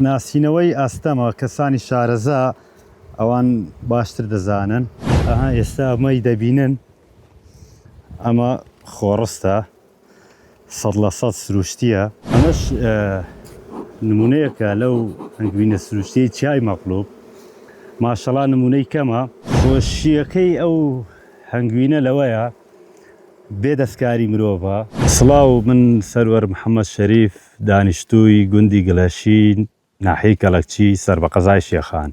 ناسینەوەی ئەستەمە، کەسانی شارەزا ئەوان باشتر دەزانن. ئەها ئێستا ئەمەی دەبینن ئەمە خۆڕستە 100% سروشتییە. ئەمەش نمونەیەکە لەو هەنگوینە سروشتیەی چیای مەقلوب، ماشەڵا نمونەی کەمە. خۆشییەکەی ئەو هەنگوینە لەوەیە بێ دەستکاری مرۆڤە. سڵاو من سەروەر محەمەد شەریف دانیشتووی گوندی گڵەشین ناحیەی کەڵەکچی سەر بە قەزای شێخان.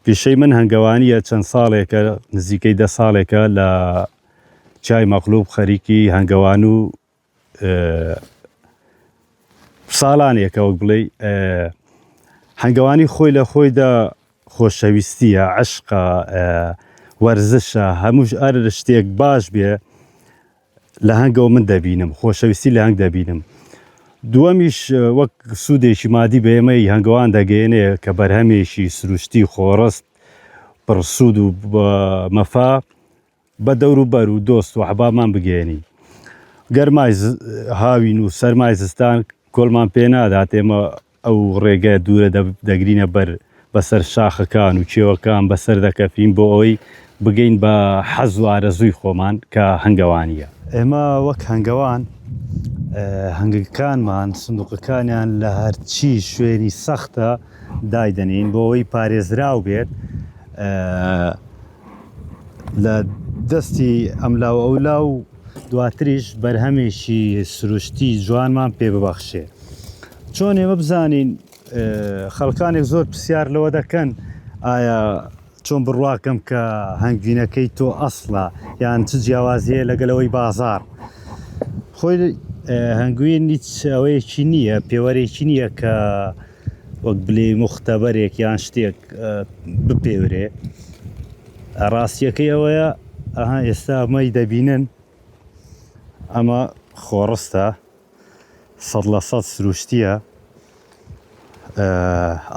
پیشەی من هەنگەوانییە چەند ساڵێکە نزیکەی دە ساڵێکە لە چیای مەقلوب خەریکی هەنگەوان و ساڵانێکە وەک بڵێی هەنگەوانی خۆی لە خۆیدا خۆشەویستیە عشقە وەرزشە هەمووش ئەر شتێک باش بێ لە هەنگەوە من دەبینم خۆشەویستی لە هەنگ دەبینم دووەمیش وەک سوودێکی مادی بە ئێمەی هەنگەوان دەگەێنێ کە بەرهەمێکی سروشتی خۆڕست پڕسوود و مەفا بە دەوروبەر و دۆست و ئەحبابمان بگەیەنین. گەرمای هاوین و سەرمای زستان کۆلمان پێ نادات، ئێمە ئەو ڕێگە دوورە دەگرینە بەر بەسەر شاخەکان و کێوەکان بەسەر دەکەفین بۆ ئەوەی بگەین بە حەز و ئارەزووی خۆمان کە هەنگەوانییە. ئێمە وەک هەنگەوان هەنگەکانمان سندوقەکانیان لە هەرچی شوێنی سەختە دایدەنێین بۆ ئەوەی پارێزراو بێت لە دەستی ئەملا و ئەولا و دواتریش بەرهەمێکی سروشتی جوانمان پێ ببەخشێ. چۆن ئێمە بزانین خەڵکانێک زۆر پرسیار لەوە دەکەن ئایا چۆن بڕواکەم کە هەنگوینەکەی تۆ ئەسڵە یان چ جیاوازیە لەگەلەوەی بازار خۆی هەنگوین هیچ ئەوەیەکی نییە پێوەرێکی نییە کە وەک بلێ مختبەرێک یان شتێک بپێورێ ڕاستیەکەی ئەوەیە ئەها ئێستا ئەمەی دەبینن ئەمە خۆڕستە 100% سروشتیە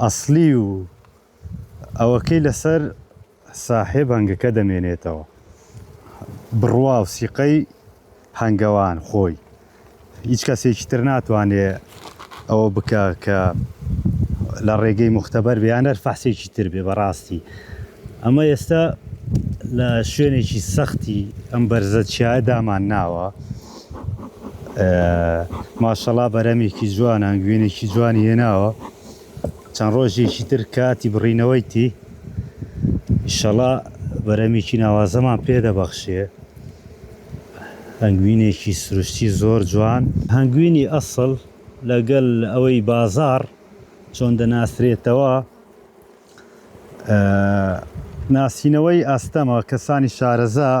ئەسلی و ئەوەکەی لەسەر ساحێب هەنگەکە دەمێنێتەوە بڕوا و سیقەی هەنگەوان خۆی هیچ کەسێکی تر ناتوانێ ئەوە بکە کە لە ڕێگەی مختبەر بێ یان هەر فەحسێکی تر بێ بەڕاستی ئەمە ئێستا لە شوێنێکی سەختی ئەم بەرزە چیایە دامان ناوە ماشەڵا بەرەمێکی جوان هەنگوینێکی جوانی هێناوە چەند ڕۆژێکی تر کاتی بڕینەوەیتی ئیشەڵا بەرەمێکی ناوازەمان پێ دەبەخشێ هەنگوینێکی سروشتی زۆر جوان. هەنگوینی ئەسڵ لەگەل ئەوەی بازاڕ چۆن دەناسرێتەوە ناسینەوەی ئەستەمە کەسانی شارەزا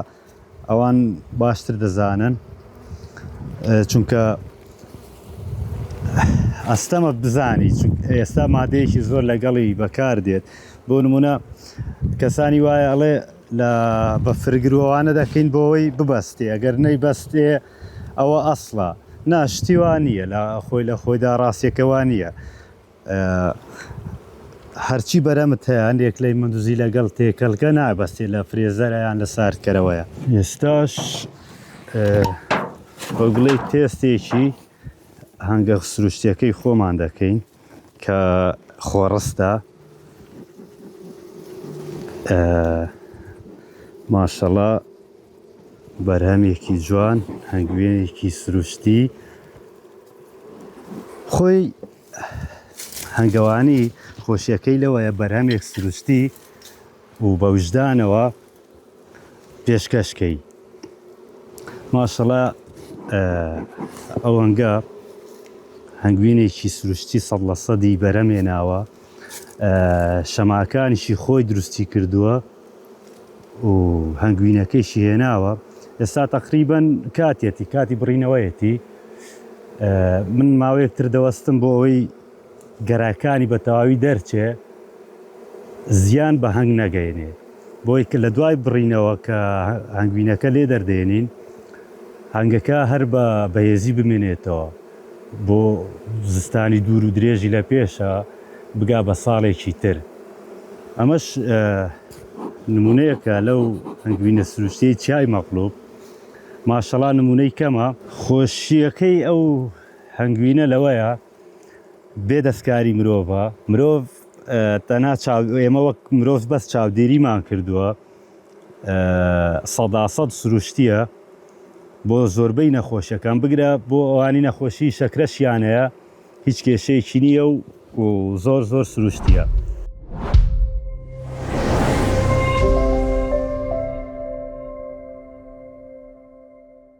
ئەوان باشتر دەزانن چونکە ئەستەمە بزانی ئێستا مادەیەکی زۆر لەگەڵی بەکار دێت بۆ نمونە کەسانی وایە ئەڵێ لە بەفرگرەوانە دەکەین بۆ ئەوەی ببەستێ ئەگەر نەیبەستێ ئەوە ئەسڵە نا شتی وا نییە لە خۆی لە خۆیدا ڕاستیەکە وا نییە هەرچی بەرەمت هەیە هەندێک لەی مندوزی لەگەڵ تێکەڵکە نابەستێ لە فرێزەرە یان لە ساردکەرەوەیە ئێستاش بەگوڵی تێستێکی هەنگە سروشتیەکەی خۆمان دەکەین کە خۆڕستە ماشەڵا بەرهەمێکی جوان هەنگوێنێکی سروشتی خۆی هەنگەوانی خۆشیەکەی لەوەیە بەرهەمێک سروشتی و بە وژدانەوە پێشکەش کەی ماشەڵا ئەو هەنگە هەنگوینێکی سروشتی سەد لە سەدی بەرەمێناوە شەماکانیشی خۆی دروستی کردووە و هەنگوینەکەیشی هێناوە ئێستا تەقریبەن کاتیەتی کاتی بڕینەوەیەتی من ماوەیەک تر دەوەستم بۆ ئەوەی گەراکانی بە تەواوی دەرچێ زیان بە هەنگ نەگەینێ بۆی کە لە دوای بڕینەوە کە هەنگوینەکە لێ دەردێنین هەنگەکە هەر بە بەهێزی بمێنێتەوە بۆ زستانی دوور و درێژی لە پێشە بگا بە ساڵێکی تر ئەمەش نمونەیەکە لەو هەنگوینە سروشتیەی چیای مەقلوب ماشەڵا نمونەی کەمە. خۆشیەکەی ئەو هەنگوینە لەوەیە. بێ دەستکاری مرۆڤە، مرۆڤ تەنها چاو ئێمە وەک مرۆڤ بەس چاودێریمان کردووە، سەداسەد سروشتییە بۆ زۆربەی نەخۆشیەکان، بگرە بۆ ئەوانی نەخۆشی شەکرەشیان هەیە هیچ کێشەیەکی نییە و زۆر زۆر سروشتییە.